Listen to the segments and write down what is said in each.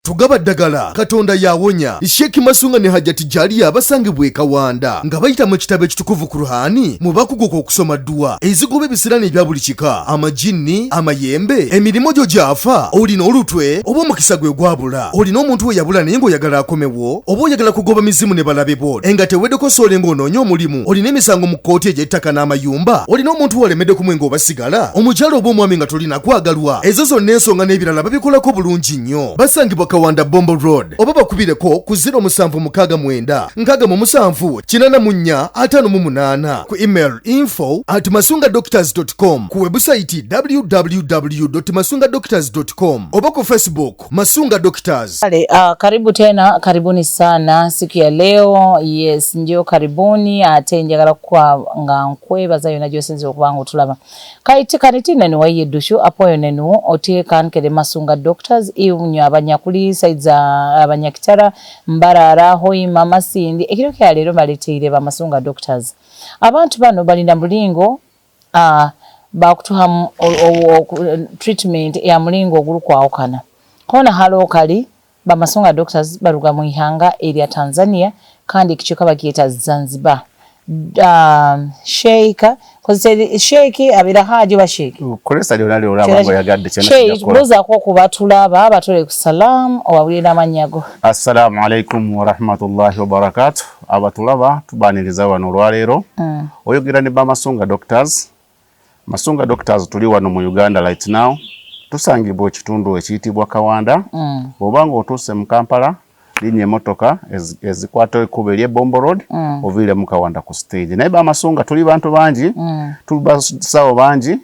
Tugaba ddagala, Katonda y'awonya. Sheikh Masunga ne Hajjati Jalia abasangibwa e Kawanda nga bayita mu kitabo ekitukuvu Kur'ani mwe bakuguka okusoma dduwa ezigoba ebisiraani ebya buli kika, amajinni, amayembe, emirimu gyo gyafa, olina olutwe oba omukisa gwe gwabula, olina omuntu we yabula naye ng'oyagala akomewo, oba oyagala kugoba mizimu ne balabe bo enga teweddeko soole ng'onoonya omulimu, olina emisango mu kkooti egy'ettaka n'amayumba, olina omuntu w'olemedde ku mwenge oba sigala, omukyala oba omwami nga tolina kwagalwa, ezo zonna ensonga n'ebirala babikolako bulungi nnyo. Basangibwa Kawanda Bombo Road oba bakubireko ku 0769 67 84 58 ku email info@masungadoctors.com, ku webusayiti www.masungadoctors.com oba ku Facebook Masunga Doctors. Ale, karibu tena, karibuni sana siku ya leo. Yes, njo karibuni ate njagala kwa nga nkwebaza yona gyosinze okuba nga otulaba. Kaiti kaniti nenu waye dushu apoyo nenu otie kan kede Masunga Doctors iunyo abanyakuli sides abanyakitara Mbarara Hoima Masindi ekiro kya leero baleteire ba Masunga Doctors. Abantu bano balina mulingo bakutuha treatment ya mulingo ogulukwawukana. Kona halo kali ba Masunga Doctors baruga mu ihanga erya Tanzania kandi ekicuka bakiyita Zanzibar. Sheikh kozesa Sheikh abira haji wa Sheikh kolesa lyona lyona abango yagadde kyena kijja kukola. Buza ko kubatulaba abatole ku salam obawulire n'amanyago. Assalamu alaikum wa rahmatullahi wa barakatuh. Abatulaba tubaniriza wano olwaleero. Oyogera ne ba Masunga Doctors. Masunga Doctors tuli wano mu Uganda right now. Tusangibwa ekitundu ekiyitibwa Kawanda. Bw'oba ng'otuuse mu Kampala, linnya emmotoka ezikwata ekkubo ery'e Bombo Road, oviire mu Kawanda ku stage. Naye ba Masunga tuli bantu bangi, tuli basawo bangi,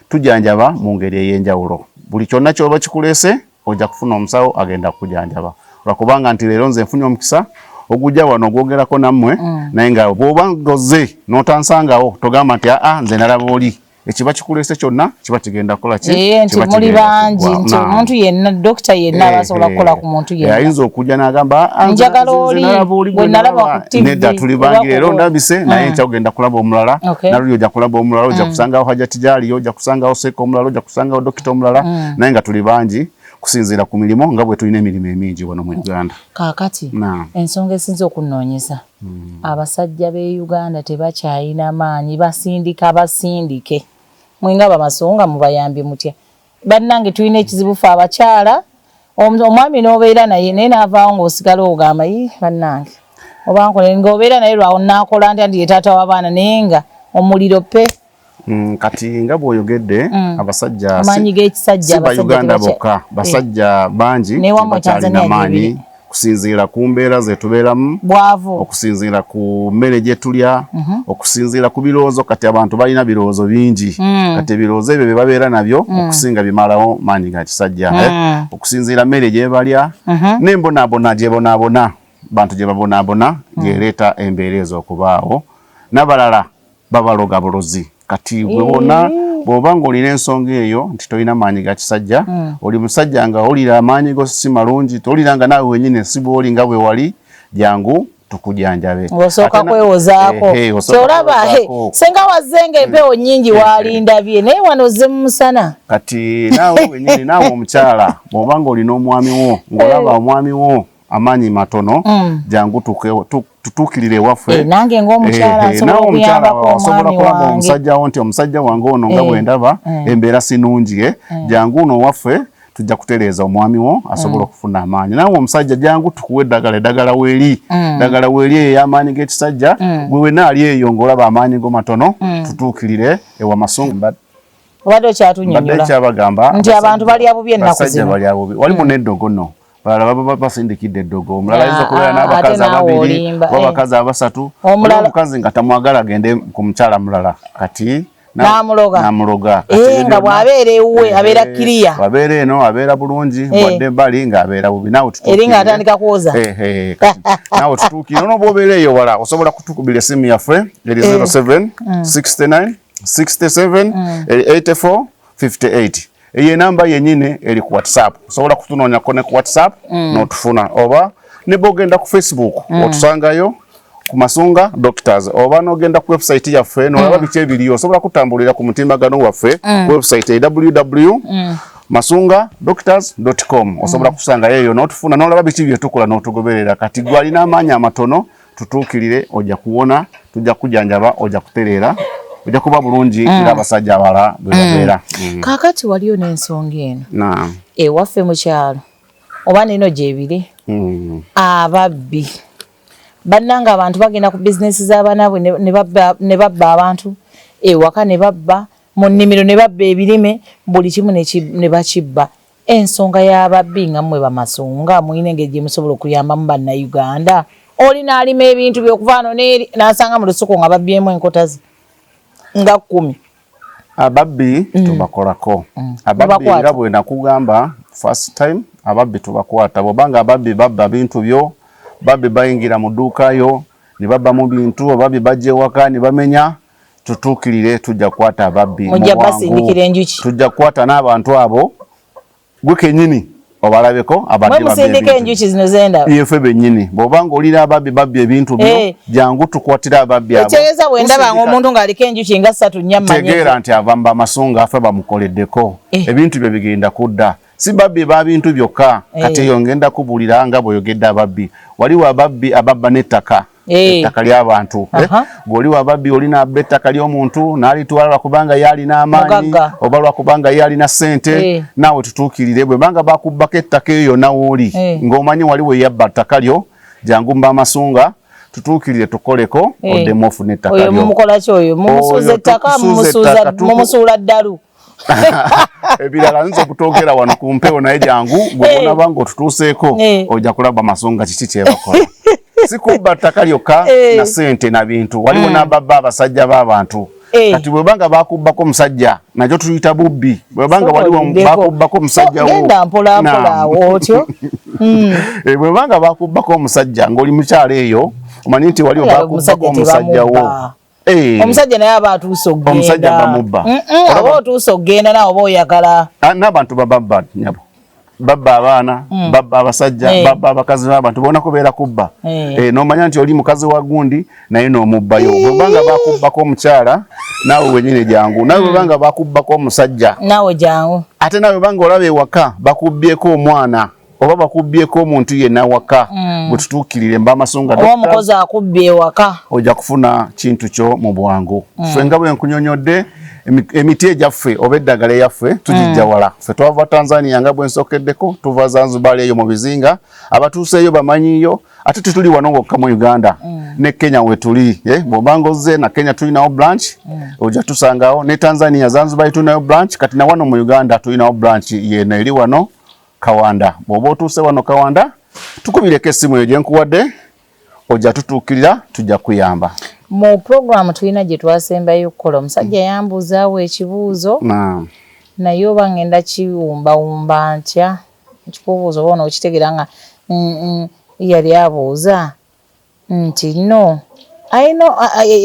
tujanjaba mu ngeri ey'enjawulo. Buli kyonna ky'oba kikuleese ojja kufuna omusawo agenda kukujanjaba. Lwakubanga nti leero nze nfunye omukisa ogujja wano ogwogerako nammwe, naye nga bw'oba ng'ozze n'otansangawo togamba nti aa nze nalaba oli. Ekiba kikuleese kyonna kiba kigenda kukola ki? Nti Kiba muli kigenda bangi, kuggwa. nti Naam. omuntu yenna, dokita yenna abasobola kukola ku muntu yenna. Ayinza okujja n'agamba, "Ah, Njagala nze oli, nalaba oli gwe gwe nalaba nalaba." ku TV, Nedda, tuli bangi oba leero ku- ndabise, naye enkya ogenda kulaba omulala, naluli ojja kulaba omulala, ojja kusangawo Hajati Jalia, ojja kusangawo Seeka omulala, ojja kusangawo dokita omulala, naye nga tuli bangi kusinziira ku mirimu nga bwe tulina emirimu emingi wano mu Uganda. Kaakati Naam. ensonga esinze okunnoonyeza, abasajja b'e Uganda tebakyalina maanyi, basindika basindike. Mwenga Bamasunga mubayambye mutya? Bannange tulina ekizibu ffe abakyala, omwami n'obeera naye naye n'avaawo ng'osigala ogamba ii bannange oba nkole, ng'obeera naye lwawo naakola ntya nti ye taata w'abaana, naye nga omuliro pe. Kati nga bw'oyogedde, abasajja Amaanyi g'ekisajja si abasajja Bayuganda bokka, basajja bangi Ne wammwe tebakyalina Tanzania maanyi gyebiri. kusinziira ku mbeera ze tubeeramu, Bwavu. okusinziira ku mmere gye tulya, okusinziira ku birowoozo. Kati abantu balina birowoozo bingi, kati ebirowoozo ebyo bye babeera nabyo okusinga bimalawo maanyi ga kisajja, okusinziira mmere gye balya n'embonaabona gye bonaabona, bantu gye babonaabona gyereeta embeera ezo okubaawo, n'abalala babaloga bulozi. Kati gwe bwonna bw'oba ng'olina ensonga eyo nti tolina maanyi ga kisajja, oli musajja nga owulira amaanyi go si malungi, towulira nga naawe wenyini si bw'oli nga bwe wali, jangu tukujanjabe. Ng'osooka Ate kwewozaako. Osooka Kyolaba, kwewozaako. Senga wazzenga empewo nnyingi waalindabye, naye wano ozze mu musana. Kati naawe wenyini, naawe omukyala bw'oba ng'olina omwami wo, ng'olaba omwami wo amaanyi matono, jangu tutuukirire ewaffe. Nange ng'omukyala nsobola Naawe omukyala okuyambako osobola omwami kulaba wange. omusajja wo nti omusajja wange ono nga bwe ndaba embeera sinungi, jangu ono owaffe tujja kutereeza omwami wo asobola okufuna amaanyi. Naawe omusajja jangu tukuwe eddagala, eddagala weeri, eddagala weeri eyo ey'amaanyi g'ekisajja. Gwe wenna ali eyo ng'olaba amaanyi go matono, tutuukirire ewa Masunga. Obadde okyatunnyonnyola. Mbadde nkyabagamba Nti abantu balya bubi ennaku basajja zino. balya bubi. Walimu n'eddogo nno. Balala baba basindikidde eddogo. Omulala ayinza okubeera ate n'abakazi naawe ababiri, olimba, oba abakazi abasatu. Omulala Waliwo omukazi nga tamwagala agende ku mukyala mulala. Kati N'amuloga. N'amuloga. Kati ebyo Nga byonna bw'abeera ewuwe, abeera kiriya. Bw'abeera eno abeera bulungi, bw'adda ebbali ng'abeera bubi. Naawe tutuukirire. Eri ng'atandika kwoza. Kati naawe tutuukirire. Ono bw'obeera eyo wala, osobola kutukubira essimu yaffe eri 07 69 67 84 58. Eyo enamba yennyini eri ku WhatsApp. Osobola kutunoonyako ne ku WhatsApp n'otufuna, oba ne bw'ogenda ku Facebook otusangayo ku Masunga Doctors, oba n'ogenda ku website yaffe n'olaba biki ebiriyo. Osobola kutambulira ku mutimbagano waffe ku website e www Masunga doctors.com osobola kusangayo eyo n'otufuna n'olaba biki bye tukola n'otugoberera. Kati gwe alina amaanyi amatono, tutuukirire, ojja kuwona, tujja kujanjaba, ojja kutereera, ojja kuba bulungi ng'abasajja abalala bwe babeera. Kaakati waliyo n'ensonga eno. Naam. Ewaffe mu kyalo oba neno gyebiri, ababbi bannanga, abantu bagenda ku bizinesi z'abanaabwe ne babba abantu ewaka, ne babba mu nnimiro, ne babba ebirime, buli kimu ne bakibba. Ensonga y'ababbi, nga mmwe bamasunga mulina engeri gye musobola okuyambamu Bannayuganda? Oli n'alima ebintu byokuva wano n'eri n'asanga mu lusuku nga babbyemu enkota ze nga 10. Ababbi tubakolako. Ababbi, Mubakwata. nga bwe nakugamba first time, ababbi tubakwata. Bwobanga ababbi babba bintu byo, babbi bayingira mu dduuka yo ne babba mu bintu, ababbi bajja ewaka ne bamenya, tutuukirire, tujja kukwata ababbi mu Mujja bwangu. basindikira enjuki. Tujja kukwata n'abantu abo, gwe kenyini obalabeko abadde Mwe babbye musindika ebintu. enjuki zino zendaba. Yefe bennyini, bw'obanga olira ababbi babbye ebintu byo, jangu tukwatire ababbi abo. Ekitegeeza bwe ndaba nga omuntu ng'aliko enjuki nga ssatu nnya, mmanye Tegeera nti ava mu bamasunga, afe bamukoleddeko. Ebintu bye bigenda kudda. Si babbi ba bintu byokka. Kati eyo ngenda kubuulira nga bw'oyogedde ababbi, waliwo ababbi ababba n'ettaka, ettaka ly'abantu. Gweoli wababbi, oli nabba ettaka ly'omuntu n'alitwala lwakubanga ye alina amaanyi Mugagga. oba lwakubanga ye alina ssente. Naawe tutuukirire bwe banga bakubbako ettaka eyo yonna wooli, ng'omanyi wali we yabba ttaka lyo, jangu mba amasunga tutuukirire, tukoleko, oddemu ofune ettaka Oyo lyo. mumukola ki oyo? Mumusuuza Oyo ettaka? tukusuuza ettaka, Mumusuula ddalu? Ebirala nza okutwogera wano ku mpewo, naye jangu gwe onaba nga otutuuseeko, ojja kulaba masonga kiki kyebakola. Si kubba ttaka lyokka na ssente na bintu, waliwo n'ababba abasajja b'abantu. Kati bwebanga bakubbako omusajja, nakyo tuyita bubbi. Bwebanga waliwo Olindeko. bakubbako omusajja wo, Genda mpola mpola. Naam. Awo otyo. Bwebanga bakubbako omusajja ng'oli mukyalo eyo, omanyi nti waliwo Omusajja bakubbako omusajja wo. tebamubba. Omusajja naye aba atuuse okugenda. Omusajja bamubba. Aba otuuse okugenda, naawe oba oyagala. Ah, n'abantu bababba nyabo, babba abaana, babba abasajja, babba abakazi b'abantu, bona kubeera kubba. N'omanya nti oli mukazi wa gundi, naye n'omubbayo. Bwebanga bakubbako omukyala, naawe wenyini jangu. Naawe bwebanga bakubbako omusajja, Naawe jangu. Ate naawe banga olaba ewaka bakubbyeko omwana oba bakubbyeko omuntu yenna waka, bwe tutuukirire mba amasunga Oba omukozi akubbye ewaka, ojja kufuna kintu kyo mu bwangu. Ffe nga bwe nkunyonyodde, emiti egyaffe oba eddagala eyaffe tugijja wala. Ffe twava Tanzania, nga bwe nsookeddeko, tuva Zanzibar eyo mu bizinga, abatuuseeyo bamanyiyo. Ate tetuli wano wokka mu Uganda, ne Kenya wetuli. Bw'obanga ozze na Kenya tulinawo branch, ojja tusangawo. Ne Tanzania Zanzibar tulinayo branch. Kati na wano mu Uganda tulinawo branch yeno eri wano Kawanda. Bw'oba otuuse wano Kawanda, tukubireko essimu eyo gye nkuwadde, ojja tutuukirira, tujja kuyamba. Mu puroguramu tulina gye twasembayo okukola, omusajja yambuuzaawo ekibuuzo, Naam. naye oba ngenda kiwumbawumba ntya nkikubuuza oba onookitegeera, nga yali abuuza nti no ayina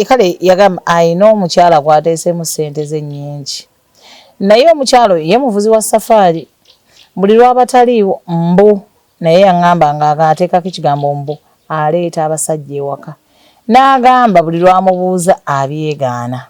kale yagamba ayina omukyala gwateesemu ssente ze nnyingi, naye omukyala oyo ye muvuzi wa safaari, buli lwaba taliiwo mbu, naye yaŋŋamba nga ateekako ekigambo mbu aleeta abasajja ewaka, n'agamba buli lwamubuuza abyegaana.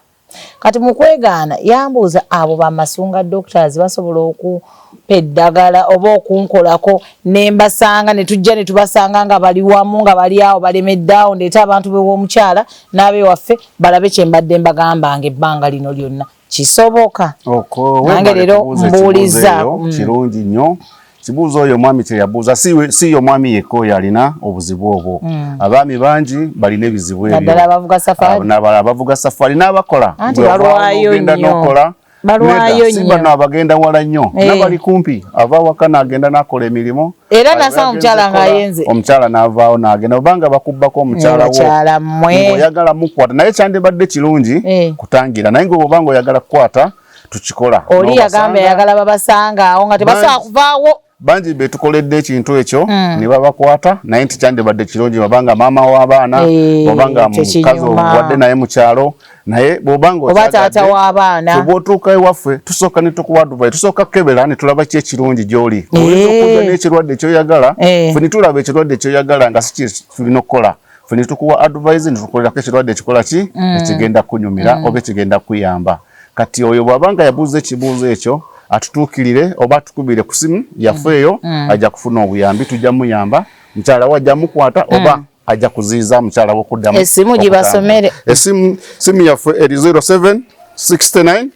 Kati mu kwegaana yambuuza, abo bamasunga doctors basobola okumpa eddagala oba okunkolako ne mbasanga, ne tujja ne tubasanga nga bali wamu, nga bali awo balemedde awo, ndeete abantu bew'omukyala n'abewaffe balabe kye mbadde mbagambanga ebbanga lino lyonna, kisoboka? Oko, Nange webale leero kubuuza ekibuuzo mbuuliza. eyo, kirungi nnyo kibuuzo oyo omwami kye yabuuza. Si ye omwami yekka oyo alina obuzibu obwo, abaami bangi balina ebizibu ebyo. Naddala abavuga safaari. Ah, n'abalala abavuga safaari n'abakola. Anti Bwe wavaawo balwayo n'ogenda nnyo. n'okola. Balwayo Nedda, si nnyo. bano abagenda wala nnyo, n'abali kumpi, ava waka n'agenda n'akola emirimu. Era Ayo nasanga omukyala yagenze kola, ng'ayenze. Omukyala n'avaawo n'agenda, obanga bakubbako omukyala wo, Bakyala mmwe. Ng'oyagala mukwata, naye kyandibadde kirungi kutangira, naye nga bw'oba ng'oyagala kukwata, tukikola. Oli N'obasanga. yagamba yagala babasanga awo nga tebasobola kuvaawo. Bangi betukoledde ekintu ekyo ne babakwata, naye nti kyandibadde kirungi bw'obanga maama w'abaana, bw'obanga mukazi Tekinyuma. obadde naye mu kyalo, naye bw'obanga Oba taata okyagadde, w'abaana. Bw'otuuka ewaffe tusooka ne tukuwa advice, tusooka kukebera ne tulaba ki ekirungi gy'oli. Oyinza okujja n'ekirwadde ky'oyagala, ffe ne tulaba ekirwadde ky'oyagala nga si kye tulina okukola, ffe ne tukuwa advice ne tukolerako ekirwadde ekikola ki ekigenda kunyumira oba ekigenda kuyamba. Kati oyo bw'aba nga yabuuza ekibuuzo ekyo, Atutuukirire oba atukubire ku simu yaffe eyo, ajja kufuna obuyambi, tujja muyamba mukyala we, ajja mukwata oba ajja kuziiza mukyala we okuddamu. Essimu gibasomere. Esimu, simu yaffe eri 07 69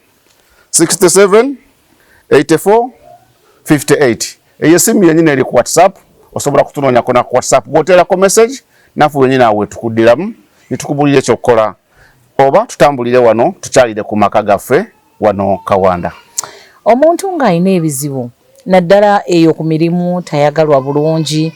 67 84 58. Eyo esimu yenyini eri ku WhatsApp, osobola kutunoonyako na ku WhatsApp. Bw'oteerako message, naffe wenyini awo wetukuddiramu netukubulira ekyokukola, oba tutambulire wano, tukyalire ku maka gaffe wano Kawanda. Omuntu ng'alina ebizibu naddala eyo ku mirimu, tayagalwa bulungi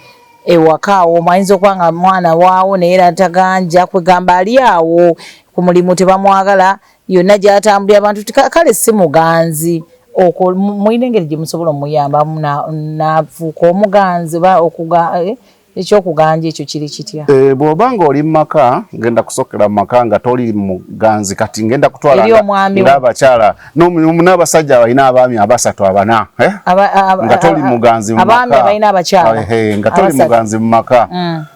ewaka, awo ayinza okuba nga mwana waawo naye era taganja, kwegamba ali awo ku mulimu tebamwagala, yonna gy'atambulira abantu kale si muganzi, okwo mulina engeri gye musobola omuyamba n'afuuka omuganzi oba ekyokuganja ekyo kiri kitya? Bw'oba nga oli mu maka, ngenda kusokera mu maka nga toli muganzi, kati ngenda kutwala Eri omwami wo. Ng'abakyala n'abasajja balina abaami abasatu abana, eh? Nga toli muganzi mu Abaami maka. abalina abakyala Ehe, nga toli abasatu. Muganzi mu maka,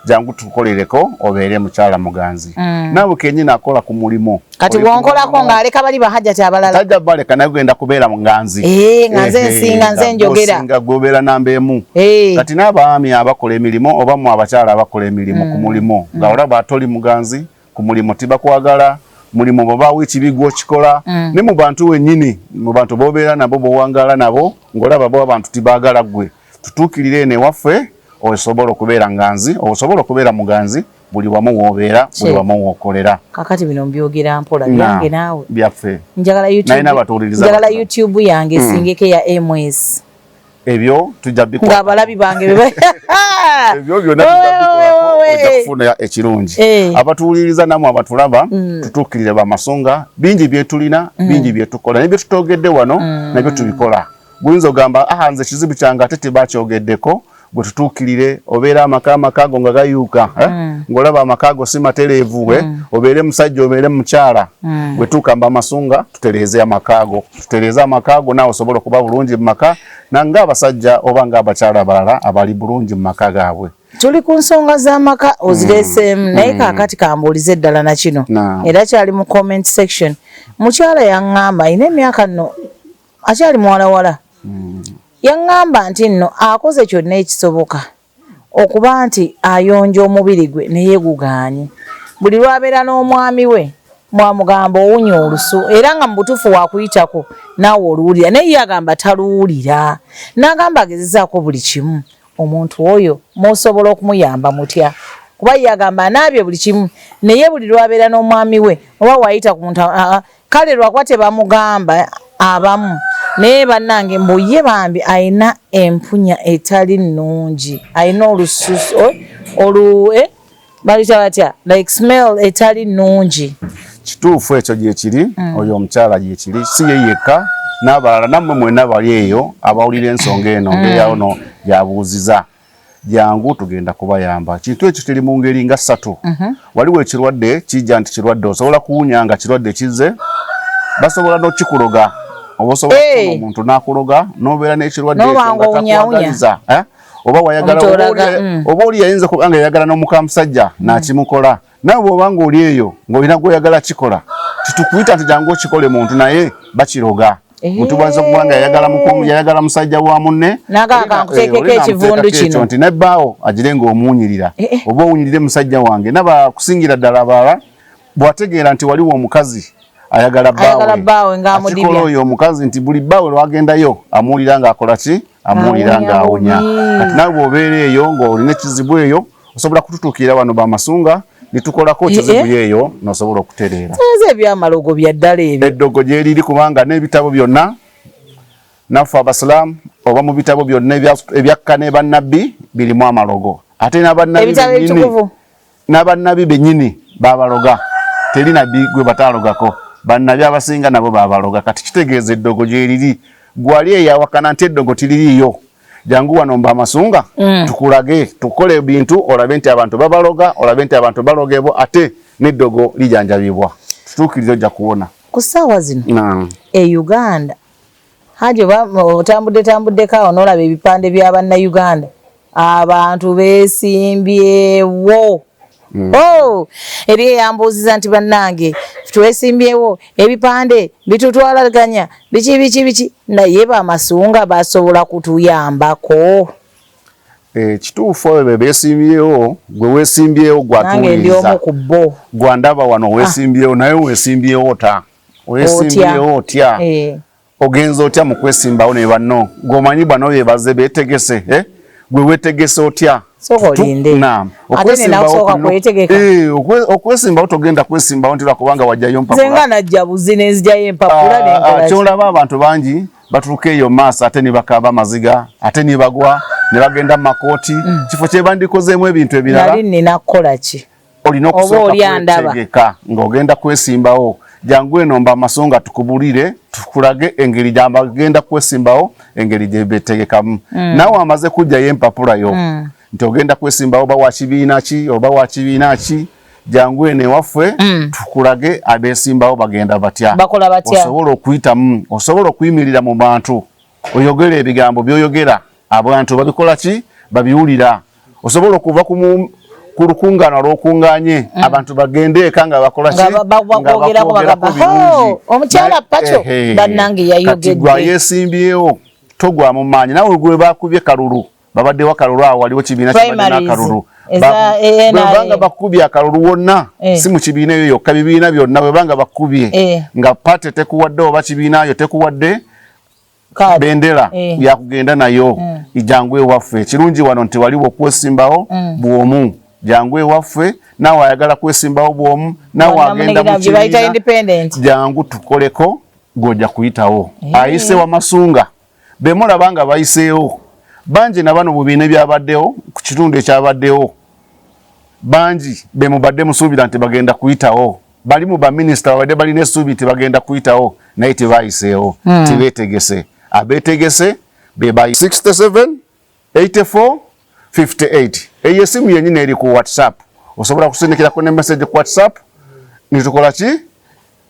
jangu tukolereko obeere mukyala muganzi. Naawe kenyini akola ku mulimu. Kati Oli ku bwonkolako mulimu. ng'aleka bali bahajjati abalala. Tajja baleka, naye genda kubeera muganzi. Eh, nga nze nsinga, nze nga njogera. gw'osinga, gw'obeera namba emu. Kati n'abaami abakola emirimu oba mu abakyala abakola emirimu ku mulimu, nga olaba toli muganzi ku mulimu, tibakwagala mulimu, bwobaawo ekibi gw'okikola, ne mu bantu wennyini, mu bantu b'obeera nabo, b'owangaala nabo, ng'olaba bo abantu tibaagala ggwe, tutuukirire eno ewaffe, osobola okubeera nganzi, osobola okubeera muganzi buli wamu w'obeera, buli wamu w'okolera. Kakati bino mbyogera mpola, byange naawe. Byaffe. Njagala Naye YouTube, n'abatuwuliriza njagala batula. YouTube yange esingeko eya MS. Ebyo tujja bikola. Ng'abalabi bange be Ebyo byonna tujja bikolako, ojja kufuna ekirungi. Abatuwuliriza namwe abatulaba, tutuukirire Bamasunga, bingi byetulina, bingi byetukola, ne byetutogedde wano nabyo tubikola. Guyinza ogamba, aha, nze kizibu kyange ate tebakyogeddeko. Gwe tutuukirire, obeera amaka ago nga gayuuka, eh? Ng'olaba amaka ago si matereevu, eh? Obeere musajja, obeere mukyala, gwe tuuka Mbamasunga, tutereeze amaka ago, tutereeze amaka ago, naawe osobola okuba bulungi mu maka nanga abasajja oba ng'abakyala abalala abali bulungi mu maka gaabwe. Tuli ku nsonga z'amaka ozireeseemu, naye kaakati kambuulize eddala na kino. Era kyali mu comment section. Mukyala yaŋŋamba alina emyaka nno akyali muwalawala, yaŋŋamba nti nno akoze kyonna ekisoboka okuba nti ayonja omubiri gwe, naye gugaanye. Buli lwabeera n'omwami we mwamugamba owunya olusu, era nga mu butuufu wakuyitako naawe oluwulira, naye ye agamba taluwulira, n'agamba agezezaako buli kimu. Omuntu oyo musobola okumuyamba mutya? Kuba ye agamba anaabye buli kimu, naye buli lwabeera n'omwami we oba wayita ku muntu kale lwakuba tebamugamba abamu, naye bannange mbu ye bambi ayina empunya etali nnungi, ayina olususu olu balita batya, like smell etali nnungi. Kituufu ekyo gyekiri. Oyo omukyala gyekiri, si ye yekka, n'abalala nammwe mwenna bali eyo abawulira ensonga eno ng'eyaono gyabuuziza, jangu tugenda kubayamba. Kintu ekyo kiri mu ngeri nga ssatu. Waliwo ekirwadde kijja nti kirwadde, osobola kuwunya nga kirwadde kizze, basobola n'okikuloga, oba osobola kufuna omuntu n'akuloga n'obeera n'ekirwadde ekyo N'oba nga ng'owunyawunya. takwagaliza, eh? Oba wayagala Omutoolaga, oba oli yayinza kuba nga yayagala n'omuka musajja n'akimukola. Nawe bw'oba ng'oli eyo ng'olina gw'oyagala kikola, titukuyita nti jangu okikole muntu, naye bakiroga. Muntu bw'ayinza okuba nga yayagala yayagala musajja wa munne, N'agamba kankuteekeko olina ekivundu amuteekako ekyo kino. Nti nebbaawo agire ng'omuwunyirira, oba owunyirire musajja wange. Naba kusingira ddala abalala, bw'ategeera nti waliwo omukazi ayagala Ayagala bbaawe, bbaawe ng'amudibya. akikola oyo omukazi nti buli bbaawe lwagendayo amuwulira ng'akola ki, amuwulira Awunya ng'awunya. bubi. Kati naawe bw'obeera eyo ng'olina ekizibu eyo, osobola kututuukirira wano Bamasunga nitukolako ekizibu eyo n'osobola okutereera. Nze ebyamalogo bya ddala ebyo. Eddogo gyeriri, kubanga n'ebitabo byonna naffe abasiraamu oba mu bitabo byonna ebyakka ne bannabbi birimu amalogo, ate n'abannabi Ebitabo bennyini ebitukuvu. N'abannabi bennyini babaloga, teri nabbi gwe bataalogako. Bannabi abasinga nabo babaloga. Kati kitegeeza eddogo gyeriri. Gwali eyawakana nti eddogo tiririiyo, jangu wano mba Amasunga, tukulage, tukole ebintu olabe nti abantu babaloga, olabe nti abantu balogebwa, ate n'eddogo lijanjabibwa. Tutuukirize, ojja kuwona. Ku ssaawa zino e Uganda, Haji, oba otambudde tambuddeko awo n'olaba ebipande bya Bannayuganda, abantu beesimbyewo. Oh, eri eyambuuziza nti bannange Twesimbyewo, ebipande bitutwalaganya, biki biki biki, naye bamasunga basobola kutuyambako? Kituufu, ebyo be beesimbyewo, gwe weesimbyewo, Nange ndi gwatuwuliriza omu ku bo. Gwandaba wano weesimbyewo, naye weesimbyewo ota? Weesimbyewo otya? Ogenza otya mu kwesimbawo ne banno gwomanyi bano be bazze beetegese, eh? Gwe weetegese otya? Sooka olinde. Naam. Ate nina kusooka kwetegeka. Okwesimbawo togenda kwesimbawo nti lwakubanga wajjayo Nze mpapula. Nga najja buzi nenzigyayo empapula nenkola ki? Kyolaba abantu bangi batuuka eyo maaso ate ne bakaaba amaziga, ate ne bagwa ne bagenda mu makooti, kifo kye bandikozeemu ebintu ebirala. Nali nina kukola ki? Olina Oba okusooka oli andaba. kwetegeka ng'ogenda kwesimbawo. Jangu eno mba amasonga tukubulire, tukulage engeri gyabagenda kwesimbawo, engeri gye betegekamu. Naawe amaze kujjayo empapula yo nti ogenda kwesimbawo, oba wa kibiina ki oba wa kibiina ki, jangu eno ewaffe tukulage abeesimbawo bagenda batya, Bakola batya? Osobola okuyitamu, osobola okuyimirira mu bantu oyogera ebigambo by'oyogera, abantu babikola ki, babiwulira. Osobola okuva ku lukungaano lw'okungaanye, abantu bagende eka nga bakola ki? Nga bakwogerako, Nga bagamba, birungi. "Ho, omukyala Pacho, bannange Kati yayogedde." gwe ayeesimbyewo togwa mu maanyi, naawe gwe bakubye kalulu, babaddewo akalulu awo, waliwo kibiina kibadde Primaries, n'akalulu. eza ANRA. Bwebanga bakubye akalulu wonna, si mu kibiina eyo yokka, bibiina byonna, bwebanga bakubye nga party tekuwadde oba kibiina yo tekuwadde Kadi. Bendera yakugenda nayo, jangu ewaffe. Ekirungi wano nti waliwo okwesimbawo bwomu, jangu ewaffe. Naawe ayagala kwesimbawo bwomu, naawe Bonna agenda mu munegera gye bayita kibiina, independent. Jangu tukoleko, gojja kuyitawo. Ayise Wamasunga bemulaba nga bayiseewo bangi, na bano bubiina ebyabaddewo ku kitundu ekyabaddewo, bangi bemubadde musuubira nti bagenda kuyitawo, bali mu baminisita babadde balina essuubi nti bagenda kuyitawo, naye tebayiseewo, tebeetegese. Abeetegese be bayi 67 84 58. Eyo esimu yennyini eri ku WhatsApp, osobola kusindikirako ne message ku WhatsApp, nitukola ki,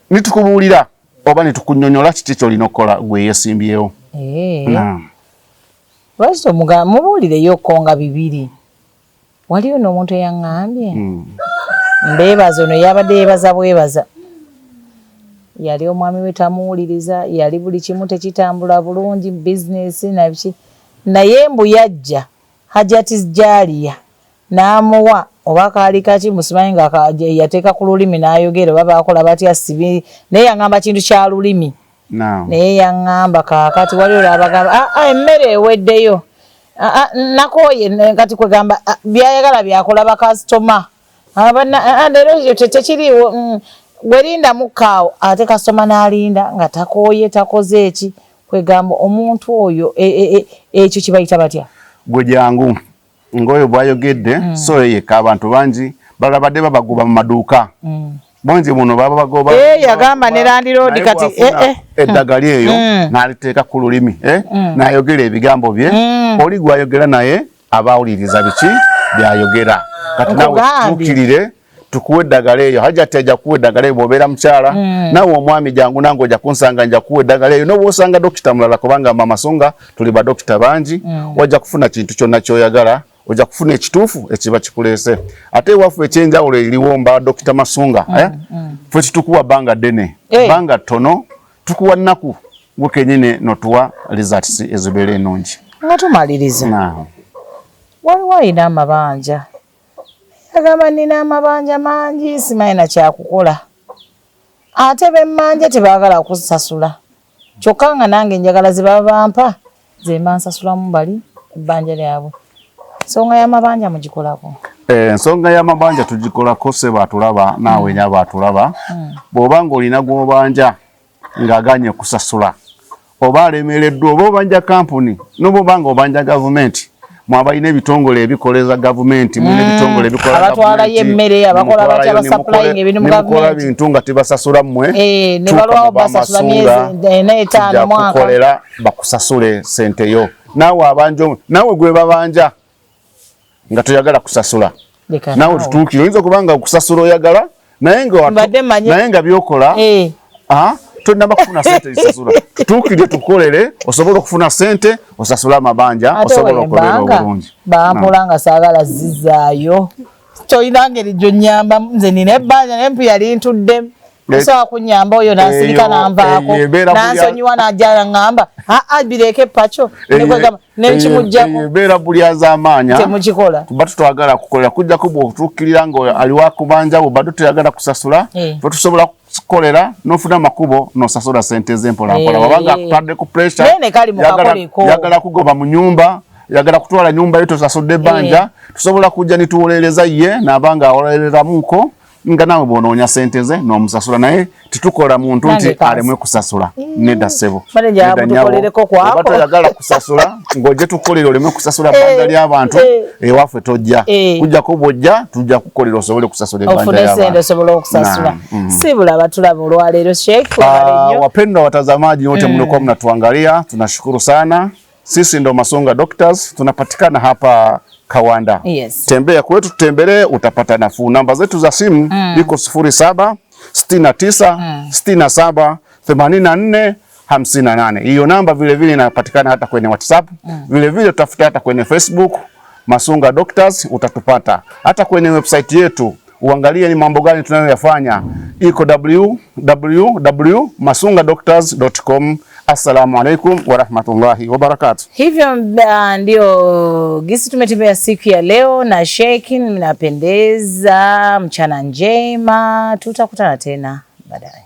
nitukubuulira oba nitukunyonyola kiki kyolina okukola gwe yeesimbyewo. Naam. Lwaki mubuulireyoko nga bibiri? Waliyo n'omuntu eyaŋŋambye, mbeebaza, ono yabadde yeebaza bwebaza, yali omwami we tamuwuliriza, yali buli kimu tekitambula bulungi, bizinesi nabiki, naye mbu yajja Hajati Jalia n'amuwa oba kaali kaki musimanyi nga yateeka ku lulimi n'ayogera, oba baakola batya sibi, naye yaŋŋamba kintu kya lulimi. Naye yaŋŋamba kaakati waliwo lwabagamba, "Ah, ah, emmere eweddeyo. Ah, ah, nakooye." Kati kwegamba, ah, byayagala byakola bakasitoma. Ah, ah, ah, leero ekyo tekiriiwo, gwerinda mukkaawo, ate kasitoma n'alinda nga takooye, takoze eki. Kwegamba omuntu oyo ekyo kibayita batya? Gwe jangu ng'oyo bw'ayogedde, so yekka, abantu bangi balabadde babagoba mu maduuka, bangi muno baba bagoba. Yagamba ne landlord Naye kati, bw'afuna eddagala eyo n'aliteeka ku lulimi, n'ayogera ebigambo bye, oli gw'ayogera naye aba awuliriza biki byayogera. Kati naawe Nkugambye. tutuukirire tukuwe eddagala eyo. Hajati ajja kuwa eddagala eyo bw'obeera mukyala, naawe omwami jangu nange ojja kunsanga, nja kuwa eddagala eyo, noba osanga dokita mulala, kubanga Mamasonga tuli badokita bangi, wajja kufuna kintu kyonna ky'oyagala, ojja kufuna ekituufu ekiba kikuleese. Ate ewaffe ekyenjawulo eriwo mba Dokita Masunga, eh? Ffe kitukuwa bbanga ddene, bbanga ttono, tukuwa nnaku, gwe kenyini notuwa results ezibeera ennungi. Nga tumaliriza, Naam. waliwo alina amabanja, agamba, "Nina amabanja mangi, simanyi na kyakukola, ate bemmanja tebaagala kusasula, kyokka nga nange njagala ze baba bampa ze mba nsasulamu bali ebbanja lyabwe." Ensonga y'amabanja mugikolako? Ensonga y'amabanja tugikolako. Seba atulaba, naawe nyaba atulaba, bw'oba ng'olina gw'obanja ng'aganye kusasula oba alemereddwa, oba obanja kampuni, noba nga obanja gavumenti, mwabalina ebitongole ebikoleza gavumenti, mulina ebitongole ebikola Abatwalayo emmere, abakola batya, abasupplying ebintu mu nemukola gavumenti. Bintu nga tebasasula mmwe, Ne tuuka balwawo mu basasula Bamasunga, myezi ena, etaano, tujja mwaka. Kukolera bakusasule sente yo. Naawe abanja, naawe gwe babanja nga toyagala kusasula, Leka naawe naawe. tutuukire. Oyinza okuba nga okusasula oyagala, naye nga Mbadde mmanyi- naye nga byokola tonnaba kufuna sente zisasula. Tutuukire tukukolere osobole okufuna sente osasule amabanja, Ate osobole okubeera wembanga obulungi. bampola nga saagala zizaayo, tolina ngeri gyonyamba. Nze nina ebbanja naye mpu yali ntuddemu. Osobola kunyamba oyo nansirika nanvaako nansonyiwa najja naŋŋamba aa bireke pacho nekimujjako ebeera bulyazaamaanya temukikola tuba tutwagala kukolera kujjako bw'otuukirira nga ali wakubanja bwobadde toyagala kusasula fe tusobola kukolera n'ofuna amakubo n'osasula sente ze mpolampola wabanga akutadde ku pressure yagala kugoba mu nyumba yagala kutwala nyumba yo tosasudde ebbanja tusobola kujja nituwolereza ye n'abanga awolereramuko nga nawe bw'onoonya sente ze n'omusasula naye tetukola muntu nti alemwe kusasula nedda ssebo oba toyagala kusasula ng'ojje tukukolera oleme kusasula bbanja ly'abantu ewaffe tojja kujjako bw'ojja tujja kukolera osobole kusasula ebbanja ly'abantu osobole okusasula. Sibula batulaba olwaleero Sheikh. Wapendwa watazamaji wote mliokuwa mnatuangalia, tunashukuru sana. Sisi ndo Masunga Doctors, tunapatikana hapa Kawanda. Yes. Tembea kwetu, tutembelee, utapata nafuu. Namba zetu za simu iko 07 69 67 84 58. Hiyo namba vile vile inapatikana hata kwenye WhatsApp. Vile vile utafuta hata kwenye Facebook Masunga Doctors utatupata. Hata kwenye website yetu uangalie ni mambo gani tunayoyafanya, iko www.masungadoctors.com. Assalamu alaikum warahmatullahi wabarakatuh. Hivyo ndio gisi tumetembea siku ya leo na Sheikh, mnapendeza. Mchana njema, tutakutana tena baadaye.